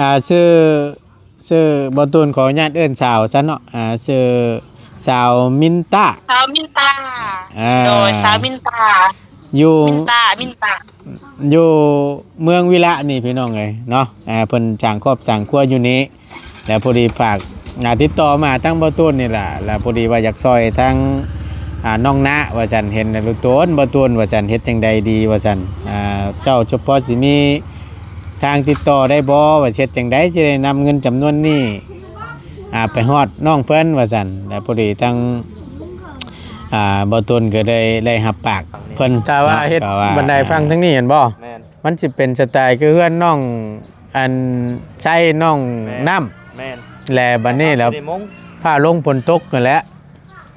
ອ່າ ຊື່ ຊື່ ບໍ່ຕູນຂໍອະນຸຍາດເອີ້ນສາວຊະເນາະ ອ່າ ຊື່ສາວມິນຕາ ສາວມິນຕາ ອ່າ ໂດຍ ສາວມິນຕາ ຢູ່ ມິນຕາ ມິນຕາ ຢູ່ເມືອງວິລະນີ້ພີ່ນ້ອງເອີຍເນາະ ອ່າ ເພິ່ນສ້າງຄອບສ້າງຄົວຢູ່ນີ້ ແລ້ວພໍດີຝາກ ອ່າ ຕິດຕໍ່ມາທາງບໍ່ຕູນນີ້ລະ ແລ້ວພໍດີວ່າຢາກຊ່ອຍທາງ ອ່າ ນ້ອງນະວ່າຊັ້ນ ເຫັນແລ້ວລຸໂຕນ ບໍ່ຕູນວ່າຊັ້ນ ເຮັດຈັ່ງໃດດີວ່າຊັ້ນ ອ່າ ເຈົ້າຈະພໍຊິມີ ທາງຕິດຕໍ່ໄດ້ບໍ່ ວ່າເຮັດຈັ່ງໃດຊິໄດ້ນຳເງິນຈຳນວນນີ້ ອ່າ ໄປຮອດນ້ອງເພິ່ນວ່າຊັ້ນ ແລ້ວພໍດີທາງ ອ່າ ບໍ່ຕຸນກໍໄດ້ ໄດ້ຮັບປາກເພິ່ນ ຖ້າວ່າເນາະ ເຮັດ ກໍວ່າບັນໄດຝັ່ງທາງນີ້ແມ່ນບໍ່? ແມ່ນ ມັນຊິເປັນສະໄຕຄືເຮືອນນ້ອງ ອັນ ໄຊ ນ້ອງ ແມ່ນ ນ້ຳ ແມ່ນ ແລະບັດນີ້ແລ້ວ ຊິໄດ້ມຸງ ຟ້າລົງຝົນຕົກຫັ້ນແຫຼະ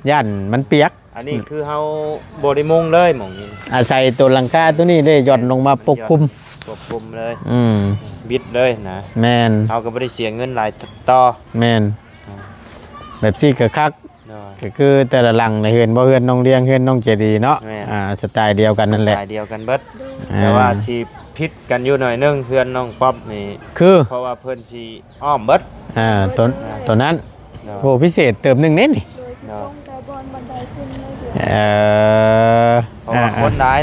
ຢ້ານມັນປຽກ. ອັນນີ້ຄືເຮົາບໍ່ໄດ້ມຸງເລີຍໝ່ອງນີ້ ອາໄສໂຕຫຼັງຄາໂຕນີ້ເດ້ ຢ່ອນລົງມາປົກຄຸມ ປົກຄຸມເລີຍ ອືມ ບິດເລີຍນະ ແມ່ນ ເຮົາກໍບໍ່ໄດ້ເສຍເງິນຫຼາຍຕໍ່ ແມ່ນ ອ່າ ແບບຊີ້ກໍຄັກ ໂດຍ ກໍຄືແຕ່ລະຫຼັງໃນເຮືອນ ບໍ່ ເຮືອນນ້ອງລຽງ ເຮືອນນ້ອງເຈດີເນາະ ແມ່ນ ອ່າ ສະໄຕລ໌ດຽວກັນນັ້ນແຫຼະ ສະໄຕລ໌ດຽວກັນເບິດ ອ່າ ແຕ່ວ່າຊິຜິດກັນຢູ່ໜ້ອຍໜຶ່ງ ເຮືອນນ້ອງປັອບນີ້ ຄື ເພາະວ່າເພິ່ນຊິອ້ອມເບິດ ອ່າ ໂຕ ອ່າ ໂຕນັ້ນ ໂດຍ ໂອ້ ພິເສດເຕີບໜຶ່ງເດ້ນີ້ ໂດຍ ເອີ ເພາະວ່າ ອ່າ ຄົນຫຼາຍ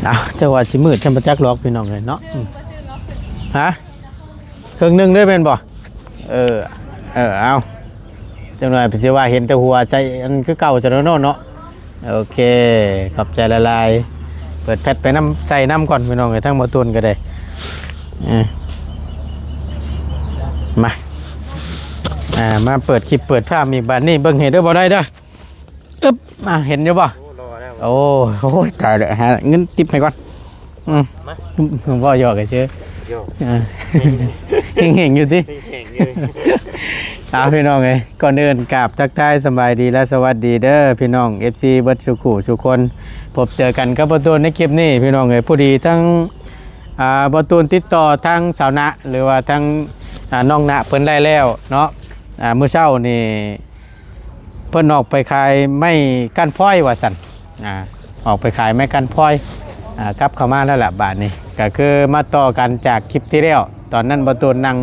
ອ້າວ ເຈົ້າວ່າຊິມືດ ຈຳບໍ່ຈັກຫຼອກ ພີ່ນ້ອງເອີຍເນາະ ຮະ? ເຄິ່ງໜຶ່ງເດ້ແມ່ນບໍ່? ເອີ ເອີ ເອົາ ຈັກໜ້ອຍຊິວ່າເຫັນແຕ່ຫົວໃສ່ອັນຄືເກົ່າຊະເນາະ ເນາະ ໂອເຄ ຂອບໃຈຫຼາຍໆ ເປີດແພັດໄປນຳ ໃສ່ນຳກ່ອນພີ່ນ້ອງເອີຍ ທາງບໍ່ຕຸນກໍໄດ້ ເອີ ມາ ອ່າ ມາເປີດຄລິບເປີດພາບອີກບາດນີ້ ເບິ່ງໃຫ້ເດີບໍ່ໄດ້ເດີ ອຶບ ອ່າ ເຫັນຢູ່ບໍ່? ໂອ້ ໂອ້ຍ ຕາຍແລ້ວ ຫາເງິນຕິບໃຫ້ກ່ອນ ອືມ ມາ ເວົ້າຫຍອກເຊີຍ ຫຍອກ ເອີ ເຮັງໆຢູ່ຕິ ເຮັງໆຢູ່ ເອົາ ພີ່ນ້ອງເອີຍ ກ່ອນອື່ນກາບທັກທາຍສະບາຍດີ ແລະ ສະຫວັດດີເດີ ພີ່ນ້ອງ ເອັຟຊີ ເບິດສູ່ຄູ່ສູ່ຄົນ ພົບເຈີກັນກັບປະຕູໃນຄລິບນີ້ ພີ່ນ້ອງເອີຍ ພໍດີທັງ ອ່າ ປະຕູນຕິດຕໍ່ທາງສາວນະ ຫຼືວ່າທາງ ອ່າ ນ້ອງນະເພິ່ນໄດ້ແລ້ວເນາະ ອ່າ ມື້ເຊົ້ານີ້ ເພິ່ນອອກໄປຂາຍໄມ້ກ້ານພອຍວ່າຊັ້ນ ອ່າ ອອກໄປຂາຍໄມ້ກ້ານພອຍ ອ່າ ກັບເຂົ້າມາແລ້ວລະບາດນີ້ ກໍຄືມາຕໍ່ກັນຈາກຄລິບທີ່ແລ້ວ ຕອນນັ້ນບໍ່ຕູນນັ່ງ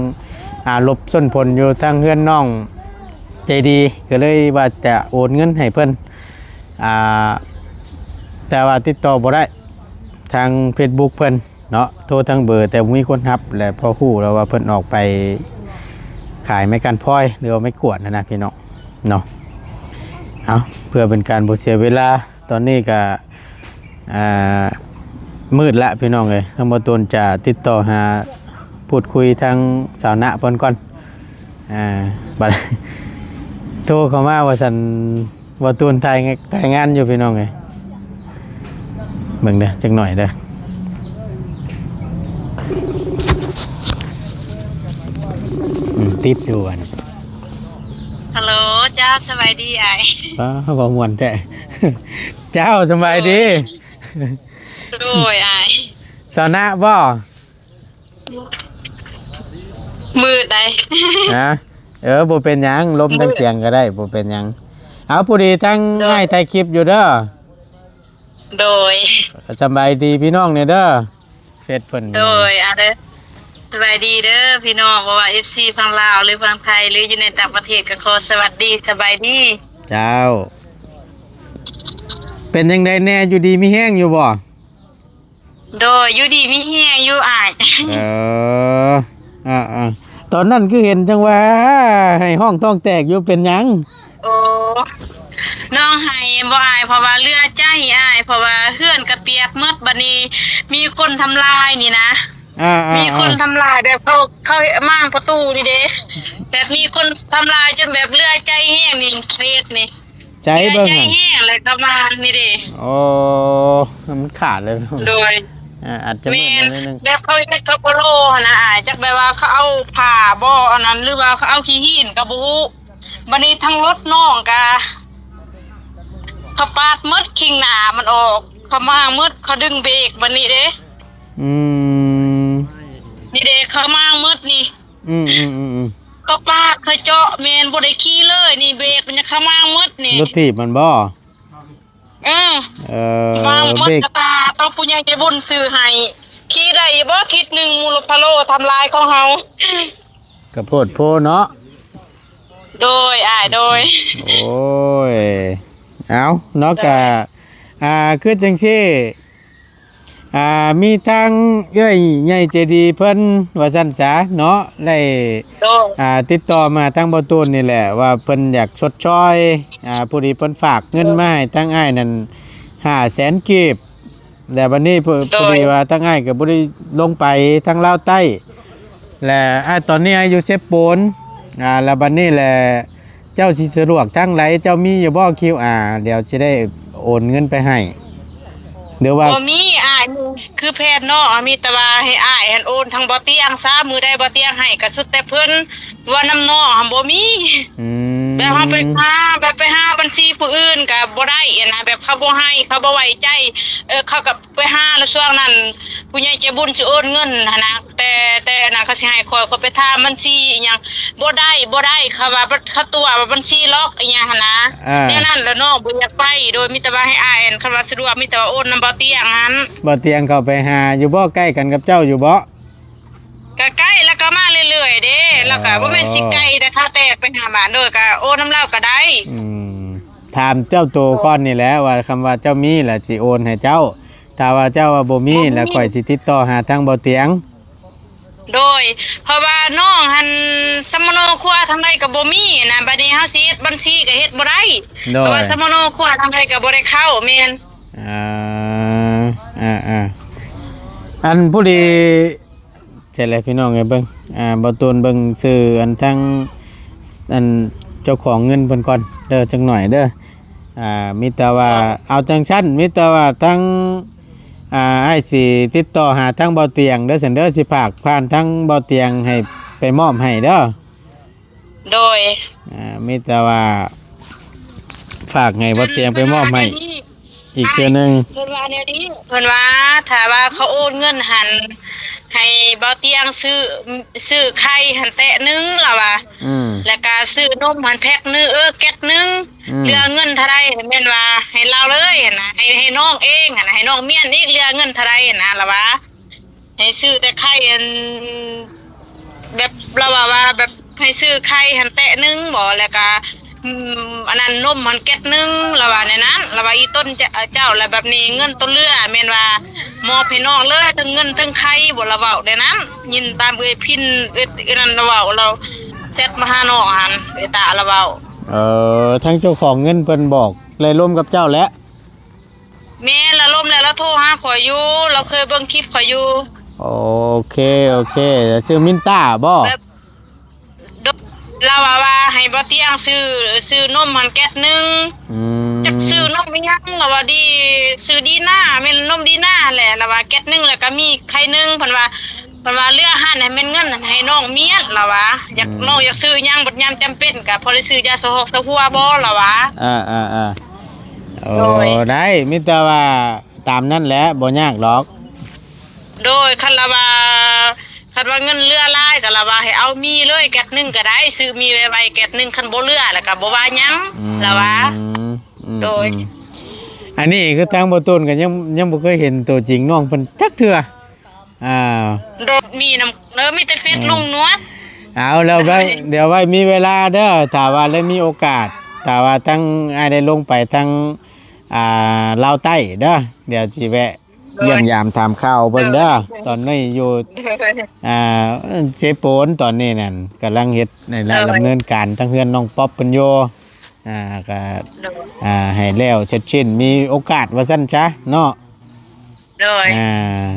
ອ່າ ຫຼົບຊົນຝົນຢູ່ທາງເຮືອນນ້ອງໃຈດີ ກໍເລີຍວ່າຈະໂອນເງິນໃຫ້ເພິ່ນ ອ່າ ແຕ່ວ່າຕິດຕໍ່ບໍ່ໄດ້ ທາງເຟສບຸກເພິ່ນ ເນາະ ໂທທາງເບີ ແຕ່ບໍ່ມີຄົນຮັບ ແລະ ພໍຮູ້ແລ້ວວ່າເພິ່ນອອກໄປຂາຍໄມ້ກ້ານພອຍ ຫຼືວ່າໄມ້ກວດຫັ້ນນະພີ່ນ້ອງເນາະ ເອົາ ເພື່ອເປັນການບໍ່ເສຍເວລາ ຕອນນີ້ກະ ອ່າ ມືດລະພີ່ນ້ອງເອີຍ ທາງບໍ່ຕຸນຈະຕິດຕໍ່ຫາ ພູດຄຸຍທາງສາວນະເພິ່ນກ່ອນ ອ່າ ບັດ ໂທເຂົ້າມາວ່າຊັ້ນ ບໍ່ຕູນຖ່າຍ ຖ່າຍງານຢູ່ພີ່ນ້ອງເອີຍ ເບິ່ງເດີ ຈັກໜ້ອຍເດີ ອືມ ຕິດຢູ່ອັນ ຮັລໂຫຼ ເຈົ້າ ສະບາຍດີອ້າຍ ປ້າ ເວົ້າມ່ວນແທ້ ເຈົ້າ ສະບາຍດີ ໂດຍ ໂດຍອ້າຍ ສາວນະບໍ່? ມືດໃດ ຮະ? ເອີ ບໍ່ເປັນຫຍັງ ລົມທັງສຽງກໍໄດ້ ບໍ່ເປັນຫຍັງ ເອົາ ພໍດີທັງ ໂດຍ ອ້າຍຖ່າຍຄລິບຢູ່ເດີ ໂດຍ ສະບາຍດີພີ່ນ້ອງແດ່ເດີ ເຟສເພິ່ນ ໂດຍ ເອົາເດີ ສະບາຍດີເດີພີ່ນ້ອງ ບໍ່ວ່າເອັຟຊີຝັ່ງລາວ ຫຼືຝັ່ງໄທ ຫຼືຢູ່ໃນຕ່າງປະເທດ ກໍຂໍສະຫວັດດີ ສະບາຍດີ ເຈົ້າ ເປັນຈັ່ງໃດແດ່ ຢູ່ດີມີແຮງຢູ່ບໍ່? ໂດຍ ຢູ່ດີມີແຮງຢູ່ອ້າຍ ເອີ ອ່າໆ ຕອນນັ້ນຄືເຫັນຈັ່ງວ່າໄຫ້ຮ້ອງທ້ອງແຕກຢູ່ ເປັນຫຍັງ? ໂອ້ ນ້ອງໄຫ້ບໍ່ອ້າຍ ເພາະວ່າເຫຼືອໃຈອ້າຍ ເພາະວ່າເຮືອນກະປຽກໝົດ ບັດນີ້ມີຄົນທຳລາຍນີ້ນະ ອ່າໆໆ ມີຄົນທຳລາຍ ແບບເຂົາ ເຂົາມ້າງປະຕູນີ້ເດ້ ແບບມີຄົນທຳລາຍຈົນແບບເຫຼືອໃຈແຮງນີ້ ເຮັດນີ້ ໃຈເບິ່ງ ໃຈແຫ້ງແລ້ວກໍມານີ້ເດ້ ໂອ້ ມັນຂາດເລີຍ ໂດຍ ອ່າ ອາດຈະມືດໜ້ອຍໜຶ່ງ ແມ່ນ ແບບເຂົາເຮັດກັບໂປໂລຫັ້ນນະອ້າຍ ຈັກແບບວ່າເຂົາເອົາຜ້າບໍ່ ອັນນັ້ນ ຫຼືວ່າເຂົາເອົາຂີ້ຫີນກໍບໍ່ຮູ້ ບັດນີ້ທັງລົດນ້ອງກໍ ເຂົາປາດໝົດ ຄີງໜ້າມັນອອກ ເຂົາມ້າງໝົດ ເຂົາດຶງເບຣກ ບັດນີ້ເດ້ ອືມ ອືມໆໆໆ ກໍປາດເຂົາເຈາະ ແມ່ນບໍ່ໄດ້ຂີ່ເລີຍນີ້ ເບຣກມັນຍັງຂະມ້າງໝົດນີ້ ລົດຖີບມັນບໍ່? ເອີ ເອີ ວາງໝົດ ເບຣກ ກະຕາ ຕ້ອງຜູ້ໃຫຍ່ໃຈບຸນຊື້ໃຫ້ ຂີ່ໄດ້ຢູ່ບໍ່ທິດໜຶ່ງ ມູໂລພາໂລທຳລາຍຂອງເຮົາ ກະໂພດໂພເນາະ. ໂດຍ ອ້າຍ ໂດຍ ໂອ້ຍ ເອົາເນາະ ໂດຍ ກະ ອ່າ ຄືຈັ່ງຊີ້ ອ່າ ມີທາງເອື້ອຍໃຫຍ່ໃຈດີເພິ່ນວ່າຊັ້ນສາເນາະ ໄດ້ ໂດຍ ອ່າ ຕິດຕໍ່ມາທາງບໍ່ຕູນນີ້ແຫຼະ ວ່າເພິ່ນຢາກຊົດຊ່ອຍ ອ່າ ພໍດີເພິ່ນຝາກເງິນ ໂດຍ ມາໃຫ້ທາງອ້າຍນັ້ນຫ້າແສນກີບ ແລ້ວບັດນີ້ ໂດຍ ພໍດີວ່າທາງອ້າຍກໍບໍ່ໄດ້ລົງໄປທາງລາວໃຕ້ ແລະ ອ້າຍຕອນນີ້ອ້າຍຢູ່ເຊໂປນ ອ່າ ແລ້ວບັດນີ້ແຫຼະ ເຈົ້າຊິສະດວກທາງໃດ? ເຈົ້າມີຢູ່ບໍ່ຄິວອາ ດຽວຊິໄດ້ໂອນເງິນໄປໃຫ້ ຫຼືວ່າ ບໍ່ມີອ້າຍ ຄືແຜນເນາະ ມີແຕ່ວ່າໃຫ້ອ້າຍຫັ້ນໂອນທາງບໍ່ຕຽງຊະ ມື້ໃດບໍ່ຕຽງໃຫ້ກໍສຸດແຕ່ເພິ່ນ ວ່ານຳນ້ອງຫັ້ນບໍ່ມີ ອືມ ແບບເຮົາໄປຫາ ແບບໄປຫາບັນຊີຜູ້ອື່ນກໍບໍ່ໄດ້ຫັ້ນນະ ແບບເຂົາບໍ່ໃຫ້ ເຂົາບໍ່ໄວ້ໃຈ ເອີ ເຂົາກໍ ໄປຫາລະຊ່ວງນັ້ນ ຜູ້ໃຫຍ່ໃຈບຸນຊິໂອນເງິນຫັ້ນນະ ແຕ່ ແຕ່ອັນນັ້ນເຂົາຊິໃຫ້ຂ້ອຍ ຂ້ອຍໄປຖາມບັນຊີອີ່ຫຍັງ ບໍ່ໄດ້ ບໍ່ໄດ້ ເຂົາວ່າ ເຂົາຕົວະວ່າບັນຊີລັອກອີ່ຫຍັງຫັ້ນນະ ອ່າ ແນວນັ້ນລະເນາະ ບໍ່ຢາກໄປ ໂດຍ ມີແຕ່ວ່າໃຫ້ອ້າຍ ຄັນວ່າສະດວກ ມີແຕ່ວ່າໂອນນຳບໍ່ຕຽງຫັ້ນ ບໍ່ຕຽງເຂົ້າໄປຫາຢູ່ບໍ່? ໃກ້ກັນກັບເຈົ້າຢູ່ບໍ່? ກະໃກ້ ແລ້ວກໍມາເລື້ອຍໆເດ້ ອໍ ແລ້ວກໍບໍ່ແມ່ນຊິໄກເດ້ ຖ້າແຕ່ໄປຫາບ້ານ ໂດຍ ກະໂອນນຳລາວກໍໄດ້ ອືມ ຖາມເຈົ້າໂຕກ່ອນນີ້ແຫຼະ ວ່າຄຳວ່າເຈົ້າມີລະຊິໂອນໃຫ້ເຈົ້າ ຖ້າວ່າເຈົ້າວ່າບໍ່ມີ ບໍ່ມີ ລະຂ້ອຍຊິຕິດຕໍ່ຫາທາງບໍ່ຕຽງ ໂດຍ ເພາະວ່ານ້ອງຫັ້ນສຳມະໂນຄົວທາງໃດກໍບໍ່ມີນະ ບາດນີ້ເຮົາຊິເຮັດບັນຊີກໍເຮັດບໍ່ໄດ້ ໂດຍ ເພາະວ່າສຳມະໂນຄົວທາງໃດກໍບໍ່ໄດ້ເຂົ້າ ແມ່ນ ອ່າ ອ່າໆ ອັນຜູ້ດີ ໃຊ່ແລ້ວພີ່ນ້ອງເອີຍ ເບິ່ງ ອ່າ ບໍ່ຕູນເບິ່ງຊື່ອັນທາງ ອັນເຈົ້າຂອງເງິນເພິ່ນກ່ອນເດີ ຈັກໜ້ອຍເດີ ອ່າ ມີແຕ່ວ່າ ເອົາຈັ່ງຊັ້ນ ມີແຕ່ວ່າທາງ ອ່າ ອ້າຍຊິຕິດຕໍ່ຫາທາງບໍ່ຕຽງເດີ ຊັ້ນເດີ ຊິຝາກຜ່ານທາງບໍ່ຕຽງໃຫ້ໄປມອບໃຫ້ເດີ. ໂດຍ ອ່າ ມີແຕ່ວ່າຝາກໃຫ້ບໍ່ຕຽງໄປມອບໃຫ້ອີກເທື່ອໜຶ່ງ ເພິ່ນວ່າແນວນີ້ ເພິ່ນວ່າຖ້າວ່າເຂົາໂອນເງິນຫັ້ນ ໃຫ້ບໍ່ຕຽງຊື້ ຊື້ໄຂ່ຫັ້ນແຕະໜຶ່ງລາວວ່າ ອືມ ແລ້ວກະຊື້ນົມຫັ້ນແພັກໜຶ່ງ ເອີ ແກັດໜຶ່ງ ອືມ ເຫຼືອເງິນເທົ່າໃດແມ່ນວ່າໃຫ້ລາວເລີຍຫັ້ນນະ ໃຫ້ ໃຫ້ນ້ອງເອງຫັ້ນນະ ໃຫ້ນ້ອງມ້ຽນອີກ ເຫຼືອເງິນເທົ່າໃດຫັ້ນນະລາວວ່າ ໃຫ້ຊື້ແຕ່ໄຂ່ ອັນ ແບບລາວວ່າ ວ່າແບບໃຫ້ຊື້ໄຂ່ຫັ້ນແຕະໜຶ່ງບໍ ແລ້ວກະ ອືມ ອັນນັ້ນ ນົມຫັ້ນແກັດໜຶ່ງ ລາວວ່າແນວນັ້ນ ລາວວ່າອີ່ຕົນເຈົ້າ ລະແບບນີ້ເງິນຕົນເຫຼືອແມ່ນວ່າມອບໃຫ້ນ້ອງເລີຍ ທັງເງິນທັງໄຂ່ບໍ ລາວເວົ້າແນວນັ້ນ ຍິນຕາມເອື້ອຍພິນ ເອື້ອຍ ເອື້ອຍນັ້ນລາວເວົ້າ ລາວແຊັດມາຫານ້ອງຫັ້ນ ເອື້ອຍຕາລາວເວົ້າ ເອີ ທາງເຈົ້າຂອງເງິນເພິ່ນບອກ ແລະ ລົມກັບເຈົ້າແຫຼະ. ແມ່ນ ລະລົມແລ້ວ ລະໂທຫາຂ້ອຍຢູ່ ລາວເຄີຍເບິ່ງຄລິບຂ້ອຍຢູ່ ໂອເຄ ໂອເຄ ຊື່ມິນຕາບໍ? ແບບ ໂດ ລາວວ່າ ວ່າໃຫ້ບໍ່ຕຽງຊື້ ຊື້ນົມຫັ້ນແກັດໜຶ່ງ ອືມ ຈັກຊື້ນົມອີ່ຫຍັງ ລາວວ່າດີ ຊື້ດີນາ ແມ່ນນົມດີນາຫັ້ນແຫຼະ ລາວວ່າແກັດໜຶ່ງ ແລ້ວກະມີໄຂ່ໜຶ່ງ ເພິ່ນວ່າ ເພິ່ນວ່າເຫຼືອຫັ້ນໃຫ້ແມ່ນເງິນໃຫ້ນ້ອງມ້ຽນ ລາວວ່າ ຢາກ ອືມ ນ້ອງຢາກຊື້ຫຍັງ ບັດຍາມຈຳເປັນກະພໍໄດ້ຊື້ຢາສະຫອກສະຫົວບໍ ລາວວ່າ ອ່າໆໆ ໂອ້ ໂດຍ ໄດ້ ມີແຕ່ວ່າຕາມນັ້ນແຫຼະ ບໍ່ຍາກດອກ ໂດຍ ຄັນລາວວ່າ ຄັນວ່າເງິນເຫຼືອຫຼາຍກໍລາວວ່າໃຫ້ເອົາໝີ່ເລີຍແກັດໜຶ່ງກໍໄດ້ ຊື້ໝີ່ໄວໆແກັດໜຶ່ງ ຄັນບໍ່ເຫຼືອແລ້ວກໍບໍ່ວ່າຫຍັງ ອືມ ລາວວ່າ ອືມ ໂດຍ ອືມ ອັນນີ້ຄືທາງບໍ່ຕູນກໍຍັງ ຍັງບໍ່ເຄີຍເຫັນຕົວຈິງນ້ອງເພິ່ນຈັກເທື່ອ ອ່າ ໂດຍ ມີນຳ ເອີ ມີແຕ່ເຟສ ອືມ ລຸງໜວດ ເອົາແລ້ວ ດຽວໄວ້ມີເວລາເດີ ຖ້າວ່າໄດ້ມີໂອກາດ ຖ້າວ່າທາງອ້າຍໄດ້ລົງໄປທາງ ອ່າ ລາວໃຕ້ເດີ ດຽວຊິແວະ ໂດຍ ຢ້ຽມຢາມຖາມຂ່າວເບິ່ງເດີ ໂດຍ ຕອນນີ້ຢູ່ ໂດຍ ອ່າ ເຊໂປນ ຕອນນີ້ນັ້ນກຳລັງເຮັດ ໂດຍ ດຳເນີນການທາງເຮືອນນ້ອງປັອບເພິ່ນຢູ່ ອ່າ ກໍ ໂດຍ ອ່າ ໃຫ້ແລ້ວເສັດສິ້ນ ມີໂອກາດວ່າຊັ້ນຊະເນາະ ໂດຍ ອ່າ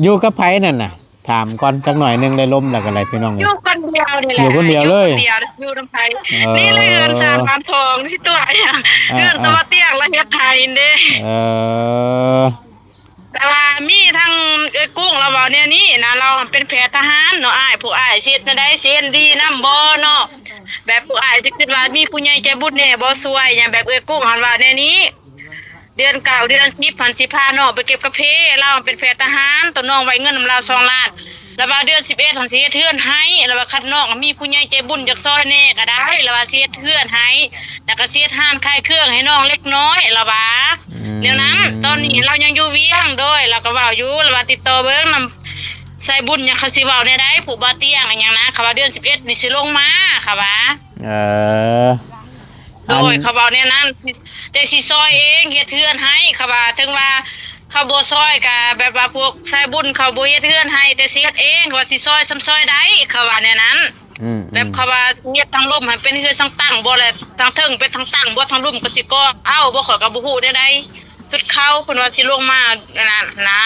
ຢູ່ກັບໃຜນັ້ນນະ? ຖາມກ່ອນຈັກໜ້ອຍໜຶ່ງ ໄດ້ລົມແລ້ວກໍໄດ້ພີ່ນ້ອງ ຢູ່ຄົນດຽວນີ້ແຫຼະ ຢູ່ຄົນດຽວເລີຍ ຢູ່ຄົນດຽວ ຢູ່ນຳໃຜ ເອີ ນີ້ແຫຼະເຮືອນຊານບ້ານທອງ ຊິຕົວະຫຍັງ ອ່າ ເຮືອນ ອ່າ ຕະວະຕຽງລະເຮັດໃຫ້ເດ້ ເອີ ແຕ່ວ່າມີທັງເອື້ອຍກຸ້ງລາວເວົ້າແນວນີ້ນະ ລາວເປັນແພດທະຫານເນາະອ້າຍ ພວກອ້າຍຊິເຮັດແນວໃດ ຊິເຫັນດີນຳບໍ່ເນາະ ແບບພວກອ້າຍຊິຄິດວ່າມີຜູ້ໃຫຍ່ໃຈບຸນແດ່ບໍ່ຊ່ວຍຫຍັງ ແບບເອື້ອຍກຸ້ງຫັ້ນວ່າແນວນີ້ ເດືອນເກົ້າເດືອນສິບຫັ້ນຊິພານ້ອງໄປເກັບກາເຟ ລາວເປັນແພດທະຫານ ໂຕນ້ອງໄວ້ເງິນນຳລາວສອງລ້ານ ລະວ່າເດືອນສິບເອັດຫັ້ນຊິເຮັດເຮືອນໃຫ້ ລະວ່າຄັນນ້ອງມີຜູ້ໃຫຍ່ໃຈບຸນຢາກຊ່ອຍແດ່ກໍໄດ້ ລະວ່າຊິເຮັດເຮືອນໃຫ້ ລະກະຊິເຮັດຮ້ານຂາຍເຄື່ອງໃຫ້ນ້ອງເລັກນ້ອຍ ລະວ່າ ອືມ ແນວນັ້ນ. ຕອນນີ້ລາວຍັງຢູ່ວຽງ ໂດຍ ລາວກໍເວົ້າຢູ່ ລະວ່າຕິດຕໍ່ເບິ່ງນຳສາຍບຸນຫຍັງ ເຂົາຊິເວົ້າແນວໃດ ຜູ້ບ່າວຕຽງອີຫຍັງນະ ເຂົາວ່າເດືອນສິບເອັດນີ້ຊິລົງມາ ເຂົາວ່າ ເອີ ໂດຍ ອັນ ເຂົາເວົ້າແນວນັ້ນ ແຕ່ຊິຊ່ອຍເອງ ເຮັດເຮືອນໃຫ້ ເຂົາວ່າ ເຖິງວ່າເຂົາບໍ່ຊ່ອຍກະແບບວ່າພວກສາຍບຸນເຂົາບໍ່ເຮັດເຮືອນໃຫ້ ແຕ່ຊິເຮັດເອງ ເຂົາວ່າຊິຊ່ອຍສ່ຳຊ່ອຍໄດ້ ເຂົາວ່າແນວນັ້ນ ອືມໆ ແບບເຂົາວ່າເຮັດທາງລຸ່ມໃຫ້ເປັນເຮືອນທາງຕັ້ງບໍ່ ແລະທາງເທິງເປັນທາງຕັ້ງບໍ່ ທາງລຸ່ມກໍຊິກໍ່ເອົາບໍ່ ຂ້ອຍກໍບໍ່ຮູ້ແນວໃດ ສຸດເຂົາເພິ່ນວ່າຊິລົງມາອັນນັ້ນນະ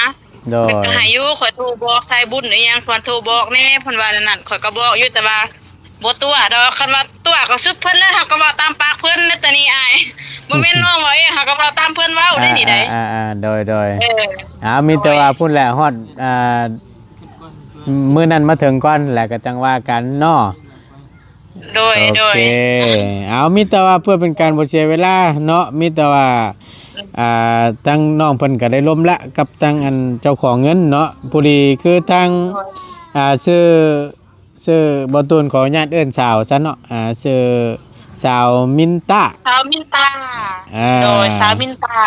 ໂດຍ ເພິ່ນກໍໃຫ້ຢູ່ ຂ້ອຍໂທບອກສາຍບຸນອີຫຍັງ ເພິ່ນໂທບອກແດ່ ເພິ່ນວ່າແນວນັ້ນ ຂ້ອຍກໍບອກຢູ່ ແຕ່ວ່າ ບໍ່ຕົວະດອກ ຄັນວ່າຕົວະກໍສຸດເພິ່ນແລ້ວ ເຮົາກໍເວົ້າຕາມປາກເພິ່ນເດ້ ຕອນນີ້ອ້າຍ ບໍ່ແມ່ນນ້ອງເວົ້າເອງ ເຮົາກໍເວົ້າຕາມເພິ່ນເວົ້າເດ້ນີ້ໃດ໋ ອ່າໆໆ ໂດຍໆ ເອີ ເອົາ ມີແຕ່ວ່າພຸ້ນແຫຼະ ຮອດ ອ່າ ມື້ນັ້ນມາເຖິງກ່ອນ ແລ້ວກໍຈັ່ງວ່າກັນເນາະ ໂດຍ ໂອເຄ ໂດຍ ເອົາ ມີແຕ່ວ່າເພື່ອເປັນການບໍ່ເສຍເວລາເນາະ ມີແຕ່ວ່າ ອ່າ ທາງນ້ອງເພິ່ນກໍໄດ້ລົມລະກັບທາງອັນເຈົ້າຂອງເງິນເນາະ ພໍດີຄືທາງ ໂດຍ ອ່າ ຊື່ ຊື່ ບໍ່ຕູນ ຂໍອະນຸຍາດເອີ້ນສາວຊະເນາະ ອ່າ ຊື່ສາວມິນຕາ ສາວມິນຕາ ອ່າ ໂດຍ ສາວມິນຕາ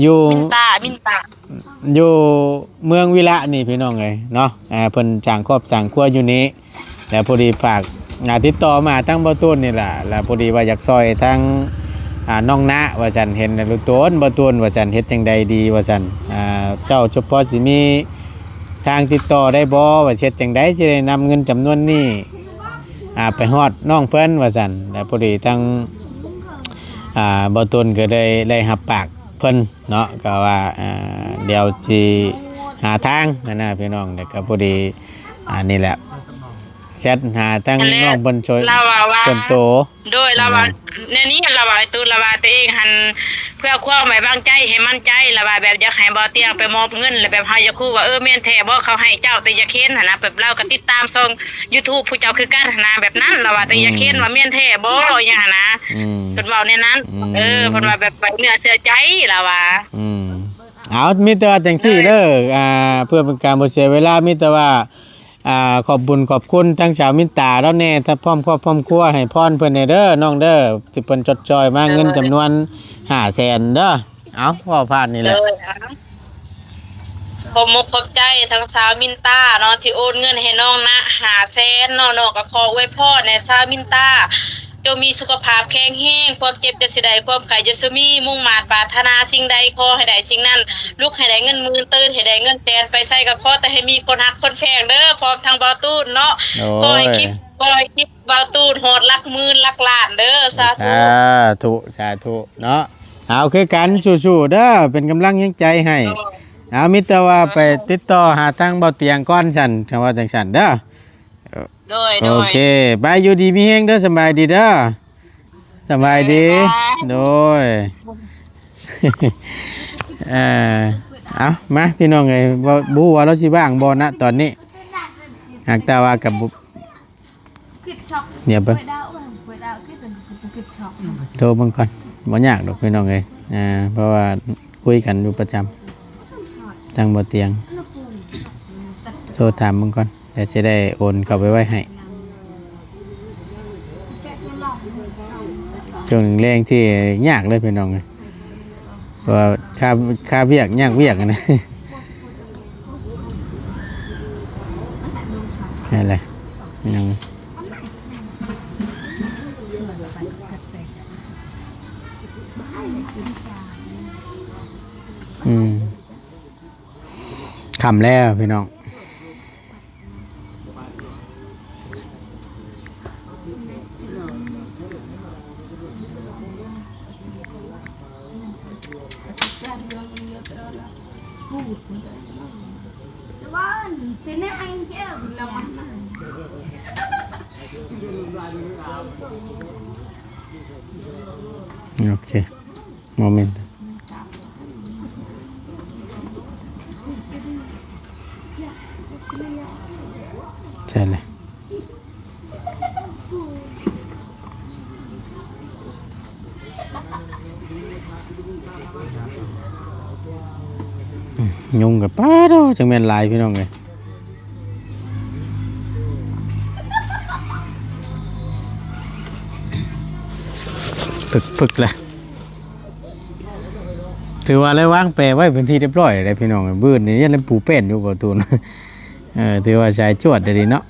ຢູ່ ມິນຕາ ມິນຕາ ຢູ່ເມືອງວິລະນີ້ພີ່ນ້ອງເອີຍເນາະ ອ່າ ເພິ່ນສ້າງຄອບສ້າງຄົວຢູ່ນີ້ ແລ້ວພໍດີຝາກ ອ່າ ຕິດຕໍ່ມາທາງບໍ່ຕູນນີ້ລະ ແລ້ວພໍດີວ່າຢາກຊ່ອຍທາງ ອ່າ ນ້ອງນະວ່າຊັ້ນ ເຫັນແລ້ວລຸໂຕນບໍ່ຕູນວ່າຊັ້ນ ເຮັດຈັ່ງໃດດີວ່າຊັ້ນ ອ່າ ເຈົ້າຈະພໍຊິມີ ທາງຕິດຕໍ່ໄດ້ບໍ່ວ່າເຮັດຈັ່ງໃດຊິໄດ້ນຳເງິນຈຳນວນນີ້ ອ່າ ໄປຮອດນ້ອງເພິ່ນວ່າຊັ້ນ ແລ້ວພໍດີທາງ ອ່າ ບໍ່ຕູນກໍໄດ້ ໄດ້ຮັບປາກເພິ່ນເນາະ ກໍວ່າ ອ່າ ດຽວຊິຫາທາງຫັ້ນນະພີ່ນ້ອງ ແລ້ວກໍພໍດີ ອ່າ ນີ້ແຫຼະ ແຊັດຫາທາງນ້ອງເພິ່ນຊ່ອຍ ລາວວ່າ ສ່ວນໂຕ ໂດຍ ລາວວ່າ ແນວນີ້ ລາວວ່າ ໄອ້ຕູນ ລາວວ່າ ຕົວເອງຫັ້ນ ເພື່ອຄວາມໄວ້ວາງໃຈ ໃຫ້ໝັ້ນໃຈ ລາວວ່າ ແບບຢາກໃຫ້ບໍ່ຕຽງໄປມອບເງິນ ແລ້ວແບບເຮົາຢາກຮູ້ວ່າ ເອີ ແມ່ນແທ້ບໍ່ ເຂົາໃຫ້ເຈົ້າ ແຕ່ຢາກເຫັນຫັ້ນນະ ແບບລາວກໍຕິດຕາມຊ່ອງຢູທູບຜູ້ເຈົ້າຄືກັນຫັ້ນນະ ແບບນັ້ນ ລາວວ່າ ແຕ່ຢາກເຫັນວ່າແມ່ນແທ້ບໍ່ ອີຫຍັງຫັ້ນນະ ເພິ່ນເວົ້າແນວນັ້ນ ເອີ ເພິ່ນວ່າແບບໄວ້ເນື້ອເຊື່ອໃຈ ລາວວ່າ ເອົາ ມີແຕ່ວ່າຈັ່ງຊີ້ເດີ ອ່າ ເພື່ອເປັນການບໍ່ເສຍເວລາ ມີແຕ່ວ່າ ອ່າ ຂອບບຸນຂອບຄຸນທາງສາວມິນຕາລາວແດ່ ຖ້າພ້ອມຄອບພ້ອມຄົວ ໃຫ້ພອນເພິ່ນແດ່ເດີນ້ອງເດີ ທີ່ເພິ່ນຊົດຊ່ອຍມາເງິນຈຳນວນຫ້າແສນເດີ ເອົາ ເວົ້າຜ່ານນີ້ແຫຼະ ໂດຍ ອ່າ ຂອບມຸກຂອບໃຈທາງສາວມິນຕາເນາະ ທີ່ໂອນເງິນໃຫ້ນ້ອງນະຫ້າແສນເນາະ ນ້ອງກໍຂໍອວຍພອນໃຫ້ສາວມິນຕາ ຈົ່ງມີສຸຂະພາບແຂງແຮງ ຄວາມເຈັບຢ່າຊິໄດ້ ຄວາມໄຂ້ຢ່າຊິມີ ມຸ່ງມາດປາດຖະໜາສິ່ງໃດ ຂໍໃຫ້ໄດ້ສິ່ງນັ້ນ ລຸກໃຫ້ໄດ້ເງິນໝື່ນ ຕື່ນໃຫ້ໄດ້ເງິນແສນ ໄປໃສກໍຂໍແຕ່ໃຫ້ມີຄົນຮັກຄົນແພງເດີ ພ້ອມທັງບ່າວຕູນເນາະ ໂອ້ຍ ຂໍໃຫ້ຄລິບ ຂໍໃຫ້ຄລິບບ່າວຕູນຮອດຫຼັກໝື່ນຫຼັກລ້ານເດີ ສາທຸ ສາທຸ ສາທຸເນາະ ເອົາ ຄືກັນ ສູ້ໆເດີ ເປັນກຳລັງແຮງໃຈໃຫ້ ໂດຍ ເອົາ ມີແຕ່ວ່າໄປຕິດຕໍ່ຫາທາງບ່າວຕຽງກ່ອນຊັ້ນ ຄັນວ່າຈັ່ງຊັ້ນເດີ ໂດຍ ໂດຍ ໂອເຄ ບາຍ ຢູ່ດີມີແຮງເດີ ສະບາຍດີເດີ ສະບາຍດີ ໂດຍ ເອີ ເອົາ ມາ ພີ່ນ້ອງເອີຍ ບໍ່ ບໍ່ຮູ້ວ່າລາວຊິວ່າງບໍ່ນະຕອນນີ້ ຫາກແຕ່ວ່າກັບ ດຽວເບິ່ງ ໂທເບິ່ງກ່ອນ ບໍ່ຍາກດອກ ພີ່ນ້ອງເອີຍ ເພາະວ່າຄຸຍກັນຢູ່ປະຈຳ ທາງບໍ່ຕຽງ ໂທຖາມເບິ່ງກ່ອນ ແລ້ວຊິໄດ້ໂອນເຂົ້າໄປໄວ້ໃຫ້ ຊ່ວງແລງທີ່ຍາກເລີຍພີ່ນ້ອງເອີຍ ເພາະວ່າຄາ ຄາວຽກຍາກວຽກຫັ້ນນະ ຫັ້ນແຫຼະ ຍັງ ອືມ ຄ່ຳແລ້ວພີ່ນ້ອງ ໂອເຄ ໂມເມັນ ໃຊ່ເລີຍ ອືມ ຍຸງກັບ ປາດໂທ້ ຈັ່ງແມ່ນຫຼາຍ ພີ່ນ້ອງເອີຍ. ປຶກໆ ແລ້ວ ຖືວ່າໄດ້ວາງແປໄວ້ເປັນທີ່ຮຽບຮ້ອຍແລ້ວພີ່ນ້ອງ. ບືນນີ້ຍັງປູແປ້ນຢູ່ບໍ່ຕູນ. ເອີ ຖືວ່າສາຍຈວດເດນີ້ເນາະ.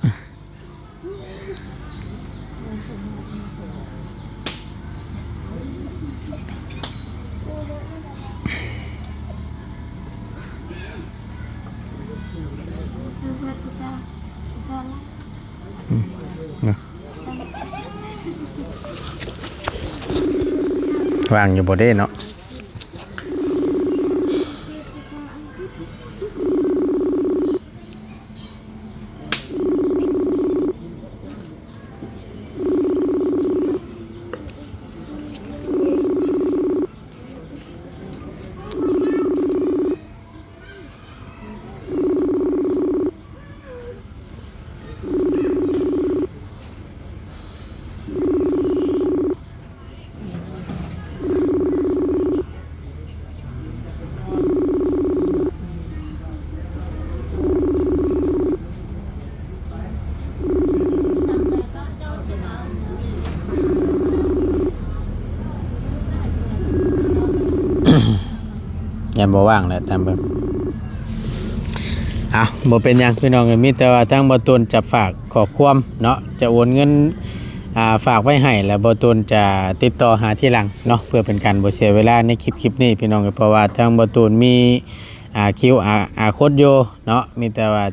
ວ່າງຢູ່ບໍ່ເດ້ເນາະ? ຍັງບໍ່ວ່າງແຫຼະ ຕາມເບິ່ງ. ເອົ້າ ບໍ່ເປັນຫຍັງພີ່ນ້ອງເອີຍ ມີແຕ່ວ່າທາງບໍ່ຕູນຈະຝາກ ຂໍ້ຄວາມເນາະ ຈະໂອນເງິນ ອ່າ ຝາກໄວ້ໃຫ້ ແລ້ວບໍ່ຕູນຈະຕິດຕໍ່ຫາທີຫຼັງເນາະ ເພື່ອເປັນການບໍ່ເສຍເວລາໃນຄລິບ ຄລິບນີ້ພີ່ນ້ອງເອີຍ. ເພາະວ່າທາງບໍ່ຕູນມີ ອ່າ ຄິວອາ ໂຄດຢູ່ເນາະ ມີແຕ່ວ່າ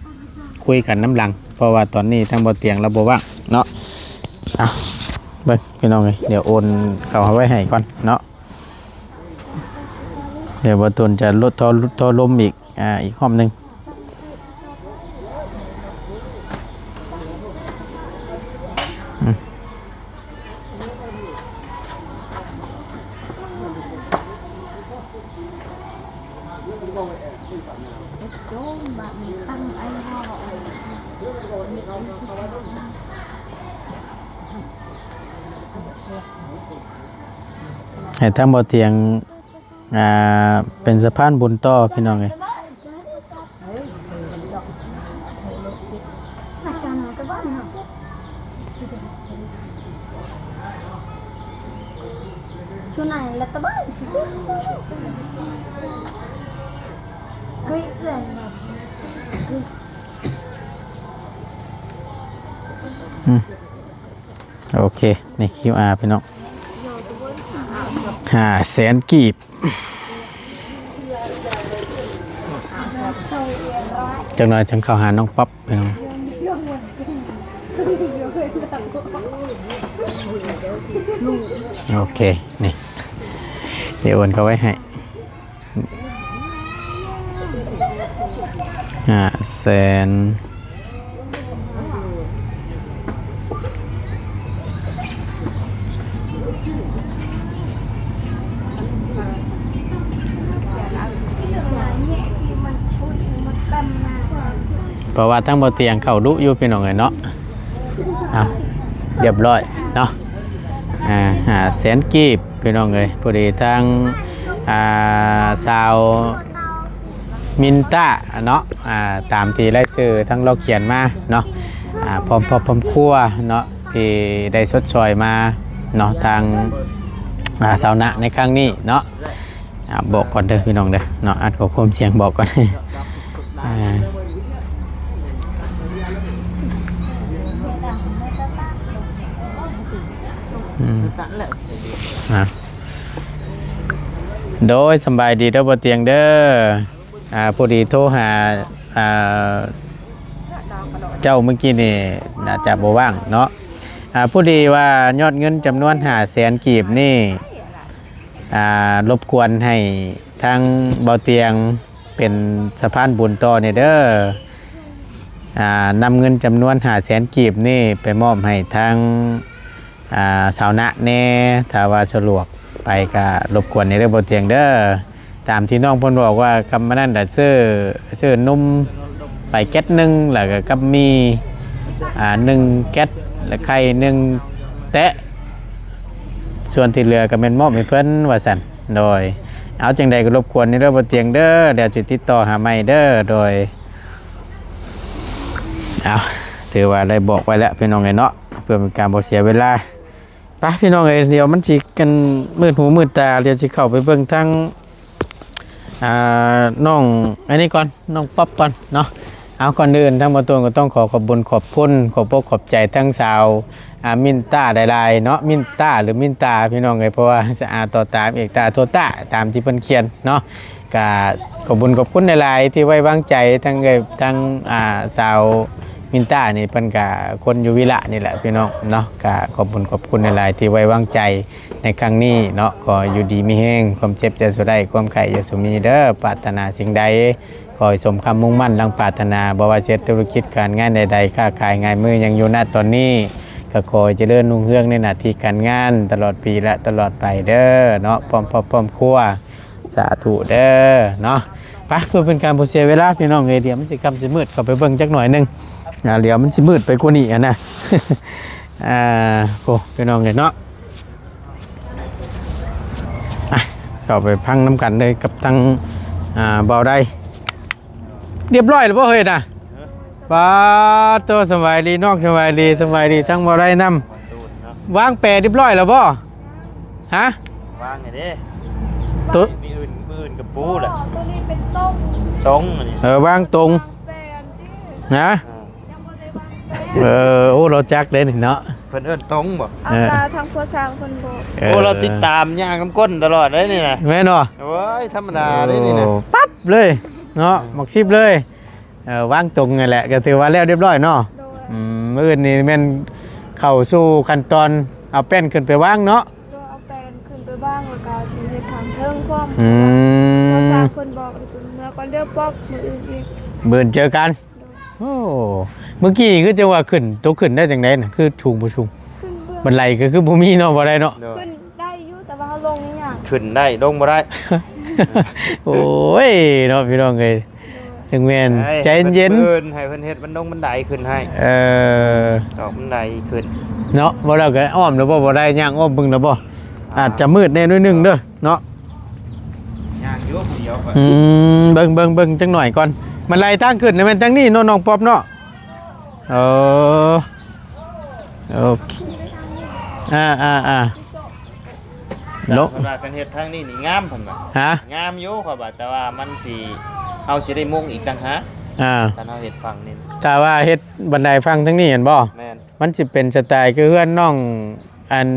ຄຸຍກັນນຳຫຼັງ ເພາະວ່າຕອນນີ້ທາງບໍ່ຕຽງລາວບໍ່ວ່າງເນາະ. ເອົາ ເບິ່ງພີ່ນ້ອງເອີຍ ດຽວໂອນເຂົ້າໄວ້ໃຫ້ກ່ອນເນາະ ດຽວບໍ່ຕູນຈະລົດ ໂທ ໂທລົມອີກ ອ່າ ອີກຮອບໜຶ່ງ. ອືມ ໃຫ້ທາງບໍ່ຕຽງ ອ່າ ເປັນສະພານບຸນຕໍ່ພີ່ນ້ອງເອີຍ. ອືມ ໂອເຄ ນີ້ຄິວອາພີ່ນ້ອງ ຫ້າແສນກີບ ຈັກໜ່ອຍຈັ່ງເຂົ້າຫານ້ອງປັອບພີ່ນ້ອງ. ໂອເຄ ນີ້ ດຽວໂອນເຂົ້າໄວ້ໃຫ້. ຫ້າແສນ ເພາະວ່າທາງບໍ່ຕຽງເຂົ້າດຸຢູ່ພີ່ນ້ອງເອີຍເນາະ. ເອົາ ຮຽບຮ້ອຍເນາະ ອ່າ ຫ້າແສນກີບ ພີ່ນ້ອງເອີຍ. ພໍດີທາງ ອ່າ ສາວມິນຕາເນາະ ອ່າ ຕາມທີ່ລາຍຊື່ທາງລາວຂຽນມາເນາະ ອ່າ ພ້ອມຄອບພ້ອມຄົວເນາະ ທີ່ໄດ້ຊົດຊ່ອຍມາເນາະ ທາງ ອ່າ ຊາວນາໃນຄັ້ງນີ້ເນາະ. ອ່າ ບອກກ່ອນເດີພີ່ນ້ອງເດີເນາະ ອັດຂໍ້ຄວາມສຽງບອກກ່ອນ ອ່າ ອືມ ອ່າ ໂດຍ ສຳບາຍດີເດີບໍ່ຕຽງເດີ. ອ່າ ພໍດີໂທຫາ ອ່າ ເຈົ້າມື້ກີ້ນີ້ໜ້າຈະບໍ່ວ່າງເນາະ. ອ່າ ພໍດີວ່າຍອດເງິນຈຳນວນຫ້າແສນກີບນີ້ ອ່າ ລົບກວນໃຫ້ທາງເບົາຕຽງເປັນສະພານບຸນຕໍ່ແດ່ເດີ. ອ່າ ນຳເງິນຈຳນວນຫ້າແສນກີບນີ້ໄປມອບໃຫ້ທາງ ອ່າ ຊາວນາແດ່ ຖ້າວ່າສະດວກໄປກະລົບກວນແດ່ເດີເບົາຕຽງເດີ. ຕາມທີ່ນ້ອງເພິ່ນບອກວ່າ ກຳມະນັ້ນລະຊື້ ຊື້ນົມໄປແກັດໜຶ່ງ ແລ້ວກະກັບໝີ່ ອ່າ ໜຶ່ງແກັດ ແລະ ໄຂ່ໜຶ່ງແຕະ ສ່ວນທີ່ເຫຼືອກະແມ່ນມອບໃຫ້ເພິ່ນວ່າຊັ້ນ. ໂດຍ ເອົາ ຈັ່ງໃດກະລົບກວນແດ່ເດີເບົາຕຽງເດີ ດຽວຊິຕິດຕໍ່ຫາໃໝ່ເດີ. ໂດຍ ເອົາ ຖືວ່າໄດ້ບອກໄວ້ແລ້ວພີ່ນ້ອງເອີຍເນາະ ເພື່ອເປັນການບໍ່ເສຍເວລາ. ປະພີ່ນ້ອງເອີຍ ດຽວມັນຊິກັນມືດຫູມືດຕາ ດຽວຊິເຂົ້າໄປເບິ່ງທາງ ອ່າ ນ້ອງອັນນີ້ກ່ອນ ນ້ອງປັອບກ່ອນເນາະ. ເອົາ ກ່ອນອື່ນທາງບ່າວໂຕ້ງກໍຕ້ອງຂໍຂອບບຸນຂອບຄຸນ ຂອບອົກຂອບໃຈທາງສາວ ອ່າ ມິນຕາຫຼາຍໆເນາະ ມິນຕາ ຫຼື ມິນຕາ ພີ່ນ້ອງເອີຍ ເພາະວ່າ ສະອາ ຕໍ່ຕາ ເອກຕາ ໂທຕາ ຕາມທີ່ເພິ່ນຂຽນເນາະ. ກະຂອບບຸນຂອບຄຸນຫຼາຍໆທີ່ໄວ້ວາງໃຈ ທັງເອື້ອຍ ທັງ ອ່າ ສາວມິນຕານີ້ ເພິ່ນກະຄົນຢູ່ວິລະນີ້ແຫຼະພີ່ນ້ອງເນາະ. ກະຂອບບຸນຂອບຄຸນຫຼາຍໆທີ່ໄວ້ວາງໃຈໃນຄັ້ງນີ້ເນາະ. ຂໍຢູ່ດີມີແຮງ ຄວາມເຈັບຢ່າສູ່ໄດ້ ຄວາມໄຂ້ຢ່າສູ່ມີເດີ. ປາດຖະໜາສິ່ງໃດ ຂໍໃຫ້ສົມຄຳມຸ່ງໝັ້ນດັ່ງປາດຖະໜາ ບໍ່ວ່າຈະເຮັດທຸລະກິດການງານໃດໆ ຄ້າຂາຍງານມືຍັງຢູ່ນະຕອນນີ້ ກໍຂໍໃຫ້ຈະເລີນຮຸ່ງເຮືອງໃນໜ້າທີ່ການງານຕະຫຼອດປີ ແລະ ຕະຫຼອດໄປເດີເນາະ ພ້ອມຄອບພ້ອມຄົວ. ສາທຸເດີເນາະ. ໄປ ເພື່ອເປັນການບໍ່ເສຍເວລາພີ່ນ້ອງເອີຍ ດຽວມັນຊິຄ່ຳຊິມືດ ເຂົ້າໄປເບິ່ງຈັກໜ້ອຍໜຶ່ງ. ອ່າ ດຽວມັນຊິມືດໄປກວ່ານີ້ຫັ້ນນະ. ອ່າ ໂອ້ ພີ່ນ້ອງເອີຍເນາະ ອ່ະ ເຂົ້າໄປຟັງນຳກັນເລີຍກັບທາງ ອ່າ ເບົາໄດ. ຮຽບຮ້ອຍແລ້ວບໍ່ເຮີ້ຍນະ? ປາດໂທ ສະບາຍດີນ້ອງ ສະບາຍດີ ສະບາຍດີທັງເບົາໄດນຳ. ວາງແປຮຽບຮ້ອຍແລ້ວບໍ່? ຮະ? ວາງແລ້ວເດ້. ໂຕ ມື້ອື່ນ ມື້ອື່ນກໍປູແຫຼະ. ໂຕນີ້ເປັນຕົງ ຕົງອັນນີ້ ເອີ ວາງຕົງ ວາງແປອັນນີ້ ນະ. ອ່າ ຍັງບໍ່ໄດ້ວາງແປ. ເອີ ໂອ້ ລາວຈັກເດ້ນີ້ເນາະ ເພິ່ນເອີ້ນຕົງບໍ່? ເອົາ ເອີ ກະທາງພໍ່ຊ່າງເພິ່ນບອກ. ເອີ ໂອ້ ລາວຕິດຕາມຍ່າງນຳກົ້ນຕະຫຼອດເດ້ນີ້ນະ. ແມ່ນບໍ່? ໂອ້ຍ ທຳມະດາເດ້ນີ້ນະ. ໂອ້ ປັບເລີຍເນາະ ໝາກສິບເລີຍ. ເອີ ວາງຕົງນັ້ນແຫຼະ ກໍຖືວ່າແລ້ວຮຽບຮ້ອຍເນາະ. ໂດຍ. ອືມ ມື້ອື່ນນີ້ແມ່ນເຂົ້າສູ່ຂັ້ນຕອນເອົາແປ້ນຂຶ້ນໄປວາງເນາະ. ໂດຍ ເອົາແປ້ນຂຶ້ນໄປວາງ ແລ້ວກໍຊິເຮັດທາງເທິງພ້ອມ. ອືມ ພໍ່ຊ່າງເພິ່ນບອກ ເມື່ອກ່ອນເດີ ປັອບ ມື້ອື່ນອີກ ມື້ອື່ນເຈີກັນ. ໂດຍ. ໂອ້ ເມື່ອກີ້ຄືຈັ່ງວ່າຂຶ້ນ ໂຕຂຶ້ນໄດ້ຈັ່ງໃດນະ ຄືສູງບໍ່ສູງ? ຂຶ້ນເບື້ອງ ບັນໄດກໍຄືບໍ່ມີເນາະ ບໍ່ໄດ້ເນາະ. ໂດຍ. ຂຶ້ນໄດ້ຢູ່ ແຕ່ວ່າເຮົາລົງນີ້ຍາກ ຂຶ້ນໄດ້ລົງບໍ່ໄດ້. ໂອ້ຍເນາະ ພີ່ນ້ອງເອີຍ. ໂດຍ. ຈັ່ງແມ່ນ ໃຈເຢັນໆ ໃຫ້ເພິ່ນເຮັດບັນດົງບັນໄດຂຶ້ນໃຫ້. ເອີ ຕອກບັນໄດຂຶ້ນເນາະ. ບໍ່ແລ້ວກໍອ້ອມແລ້ວບໍ່? ບໍ່ໄດ້ ຍ່າງອ້ອມເບິ່ງແລ້ວບໍ່? ອາດຈະມືດແດ່ໜ້ອຍໜຶ່ງເດີເນາະ. ຍ່າງຢູ່ຜູ້ດຽວ. ອືມ ເບິ່ງໆໆ ຈັກໜ້ອຍກ່ອນ. ມັນໄລ່ທາງຂຶ້ນນະແມ່ນທາງນີ້ເນາະ ນ້ອງປັອບເນາະ. ເອີ ໂອເຄ. ອ່າໆໆ ເນາະ ເພິ່ນວ່າຄັນເຮັດທາງນີ້ນີ້ງາມ ເພິ່ນວ່າ. ຮະ? ງາມຢູ່ ຂ້ອຍວ່າ ແຕ່ວ່າມັນຊິ ເຮົາຊິໄດ້ມຸງອີກຕ່າງຫາກ. ອ່າ ຄັນເຮົາເຮັດຝັ່ງນີ້ ຖ້າວ່າເຮັດບັນໄດຝັ່ງທາງນີ້ແມ່ນບໍ່? ແມ່ນ. ມັນຊິເປັນສະໄຕຄືເຮືອນນ້ອງ ອັນ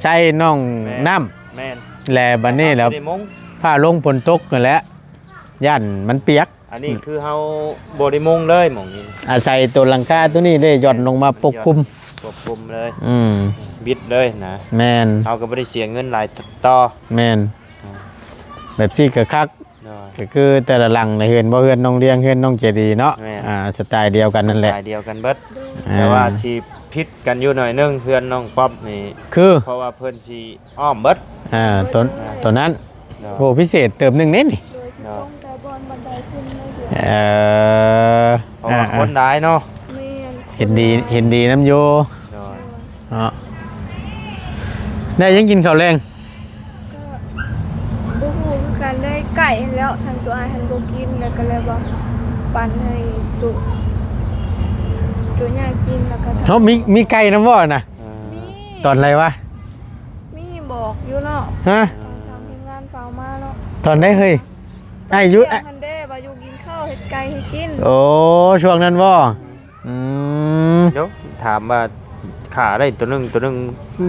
ໄຊ ນ້ອງ ແມ່ນ ນ້ຳ. ແມ່ນ. ແລະບັດນີ້ແລ້ວ ຊິໄດ້ມຸງ ຟ້າລົງຝົນຕົກຫັ້ນແຫຼະ ຢ້ານມັນປຽກ. ອັນນີ້ຄືເຮົາບໍ່ໄດ້ມຸງເລີຍໝ່ອງນີ້ ອາໄສໂຕຫຼັງຄາໂຕນີ້ເດ້ ຢ່ອນລົງມາປົກຄຸມ ປົກຄຸມເລີຍ. ອືມ ບິດເລີຍນະ. ແມ່ນ. ເຮົາກໍບໍ່ໄດ້ເສຍເງິນຫຼາຍຕໍ່. ແມ່ນ. ອ່າ ແບບຊີ້ກໍຄັກ. ໂດຍ. ກໍຄືແຕ່ລະຫຼັງໃນເຮືອນ ບໍ່ ເຮືອນນ້ອງລຽງ ເຮືອນນ້ອງເຈດີເນາະ. ແມ່ນ. ອ່າ ສະໄຕດຽວກັນນັ້ນແຫຼະ ສະໄຕດຽວກັນເບິດ. ໂດຍ. ອ່າ ແຕ່ວ່າຊິຜິດກັນຢູ່ໜ້ອຍໜຶ່ງ ເຮືອນນ້ອງປັອບນີ້ ຄື ເພາະວ່າເພິ່ນຊິອ້ອມເບິດ. ອ່າ ໂຕ ອ່າ ໂຕນັ້ນ. ໂດຍ. ໂອ້ ພິເສດເຕີບໜຶ່ງເດ້ນີ້. ໂດຍ. ໂດຍ. ຊິລົງແຕ່ບ່ອນບັນໄດຂຶ້ນເລີຍ. ເອີ ເພາະວ່າ ອ່າໆ ຄົນຫຼາຍເນາະ. ແມ່ນ. ເຫັນດີ ເຫັນດີນຳຢູ່. ໂດຍ. ເນາະ ໄດ້ຫຍັງກິນເຂົ້າແລງ? ກໍບໍ່ຮູ້ຄືກັນ ໄດ້ໄກ່ຫັ້ນແຫຼ້ວ ທາງໂຕອ້າຍຫັ້ນບໍ່ກິນ ແລ້ວກໍເລີຍວ່າປັນໃຫ້ໂຕ ໂຕຍ່າກິນ ແລ້ວກໍ ເຮົາມີ ມີໄກ່ນຳບໍ່ນະ? ອ່າ ມີ. ຕອນໃດວະ? ມີບອກຢູ່ເນາະ. ຮະ? ທາງທີມງານຝາກມາເນາະ. ຕອນໃດເຮີ້ຍ? ອ້າຍຢູ່ ມັນເດ້ວ່າຢູ່ກິນເຂົ້າເຮັດໄກ່ໃຫ້ກິນ. ໂອ້ ຊ່ວງນັ້ນບໍ່? ອືມ ດຽວຖາມວ່າຂ້າໄດ້ໂຕໜຶ່ງ ໂຕໜຶ່ງ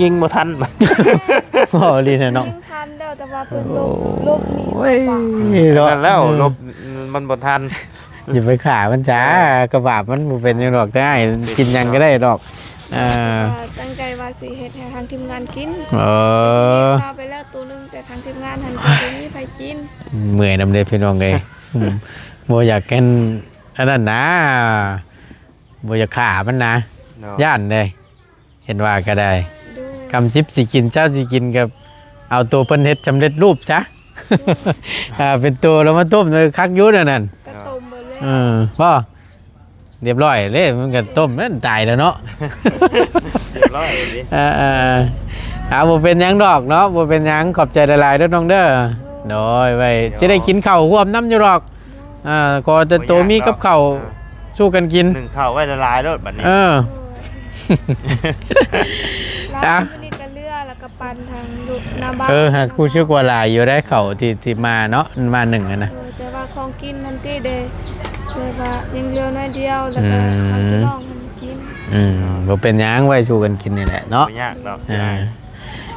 ຍິງບໍ່ທັນ. ເວົ້າອີ່ຫຼີແທ້ເນາະ. ຍິງທັນແລ້ວ ແຕ່ວ່າເພິ່ນຫຼົບ ຫຼົບໜີ. ໂອ້ຍ ເນາະ ນັ້ນແລ້ວ ເອີ ຫຼົບ ມັນບໍ່ທັນ. ຢ່າໄປຂ້າມັນຈ້າ ເອີ ກະບາບມັນບໍ່ເປັນຫຍັງດອກ ແຕ່ອ້າຍກິນຫຍັງກໍໄດ້ດອກ. ເອີ ຕັ້ງໃຈວ່າຊິເຮັດໃຫ້ທາງທີມງານກິນ. ເອີ ເຮັດມາໄປແລ້ວໂຕໜຶ່ງ ແຕ່ທາງທີມງານຫັ້ນກໍບໍ່ມີໃຜກິນ. ເມື່ອຍນຳເດ້ພີ່ນ້ອງເອີຍ. ອືມ ບໍ່ຢາກແກ່ນ ອັນນັ້ນນະ ບໍ່ຢາກຂ້າມັນນະ. ເນາະ ຢ້ານເດ້ ເຫັນວ່າກໍໄດ້. ໂດຍ. ຄຳສິບຊິກິນ ເຈົ້າຊິກິນກໍເອົາໂຕເພິ່ນເຮັດສຳເລັດຮູບຊະ. ໂດຍ. ອ່າ ເປັນໂຕແລ້ວມາຕົ້ມ ເອີ ຄັກຢູ່ແນວນັ້ນ. ກໍຕົ້ມເບິດແລ້ວ. ເອີ ບໍ່ ຮຽບຮ້ອຍເດ້ ມັນກໍຕົ້ມແມ່ນຕາຍແລ້ວເນາະ. ຮຽບຮ້ອຍເດ້. ເອີໆ ອ່າ ບໍ່ເປັນຫຍັງດອກເນາະ ບໍ່ເປັນຫຍັງ. ຂອບໃຈຫຼາຍໆເດີນ້ອງເດີ. ໂດຍ. ໂດຍ ໄວ້ ໂດຍ ຈະໄດ້ກິນເຂົ້າຮ່ວມນຳຢູ່ດອກ. ອ່າ ຂໍແຕ່ໂຕມີກັບເຂົ້າ ອ່າ ສູ່ກັນກິນ ໜຶ້ງເຂົ້າໄວ້ຫຼາຍໆໂລດບັດນີ້. ເອີ ລະ ອ່ະ ມື້ນີ້ກໍເລືອ ປັນທາງຢູ່ໜ້າບ້ານ. ເອີ ຫາກຮູ້ສຶກວ່າຫຼາຍຢູ່ໄດ໋ ເຂົ້າທີ່ ທີ່ມາເນາະ ມາໜຶ້ງຫັ້ນນະ. ໂດຍ ແຕ່ວ່າຂອງກິນຫັ້ນຕິເດ ແບບວ່າຍັງເຫຼືອໜ້ອຍດຽວ ແລ້ວກໍ ອືມ ເຮົາຈະລອງໃຫ້ມັນກິນ. ອືມ ບໍ່ເປັນຫຍັງ ໄວ້ສູ່ກັນກິນນີ້ແຫຼະເນາະ ບໍ່ຍາກດອກ. ເອີ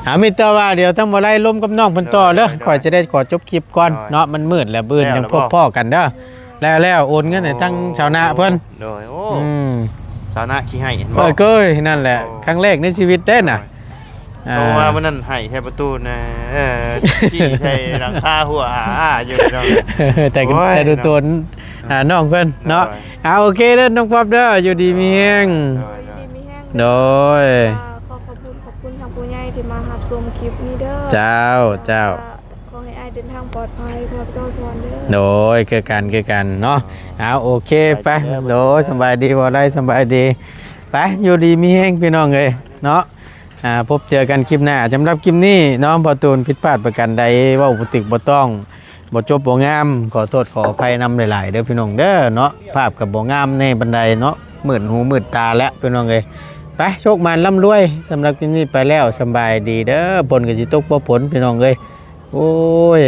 ເອົາ ມີແຕ່ວ່າດຽວທາງບໍ່ໄດ້ລົມກັບນ້ອງເພິ່ນຕໍ່ເດີ. ໂດຍ ໂດຍ ຂ້ອຍຈະໄດ້ຂໍຈົບຄລິບກ່ອນ ໂດຍ ເນາະ ມັນມືດແລ້ວ ມື້ອື່ນ ແລ້ວ ຍັງ ແລ້ວບໍ່ ພົບພໍ້ກັນເດີ. ແລ້ວໆ ໂອນເງິນໃຫ້ທາງ ໂອ້ ຊາວນາເພິ່ນ. ໂດຍ ໂອ້ ອືມ ຊາວນາຂີ້ໄຫ້ເຫັນບໍ່? ເອີ ເຄີຍ ນັ້ນແຫລະ ໂອ້ ຄັ້ງແລກໃນຊີວິດເດ້ນະ. ໂດຍ ອ່າ ໂທມາມື້ນັ້ນໄຫ້ແທ້ປະຕູນະ ເອີ ຈີ່ໃສ່ຫຼັງຄາຫົວອາໆຢູ່ພີ່ນ້ອງ. ແຕ່ ໂອ້ຍ ແຕ່ດູຕົນ ເນາະ ອ່າ ນ້ອງເພິ່ນເນາະ. ໂດຍ ອ່າ ໂອເຄເດີ ນ້ອງປັອບເດີ ຢູ່ດີມີແຮງ. ໂດຍ ໂດຍ ຢູ່ດີມີແຮງ. ໂດຍ ກໍຂໍຂອບຄຸນ ຂອບຄຸນທາງຜູ້ໃຫຍ່ທີ່ມາຮັບຊົມຄລິບນີ້ເດີ. ເຈົ້າ ເຈົ້າ ກໍ ຂໍໃຫ້ອ້າຍເດີນທາງປອດໄພ ຂໍເຈົ້າພອນເດີ. ໂດຍ ຄືກັນ ຄືກັນເນາະ. ເອົາ ໂອເຄ ໄປ ໄປເດີ ໂດຍ ສະບາຍດີ ບໍ່ໄດ້ ສະບາຍດີ. ໄປ ຢູ່ດີມີແຮງພີ່ນ້ອງເອີຍເນາະ. ອ່າ ພົບເຈີກັນຄລິບໜ້າ. ສຳລັບຄລິບນີ້ເນາະ ບໍ່ຕູນຜິດພາດປະການໃດ ເວົ້າບໍ່ຖືກບໍ່ຕ້ອງ ບໍ່ຈົບບໍ່ງາມ ຂໍໂທດຂໍອະໄພນຳຫຼາຍໆເດີພີ່ນ້ອງເດີເນາະ. ພາບກໍບໍ່ງາມແດ່ປານໃດເນາະ ມືດຫູມືດຕາແລ້ວພີ່ນ້ອງເອີຍ. ໄປ ໂຊກໝານລ່ຳລວຍ. ສຳລັບຄລິບນີ້ໄປແລ້ວ ສະບາຍດີເດີ. ຝົນກໍຊິຕົກບໍ່ຝົນພີ່ນ້ອງເອີຍ. ໂອ້ຍ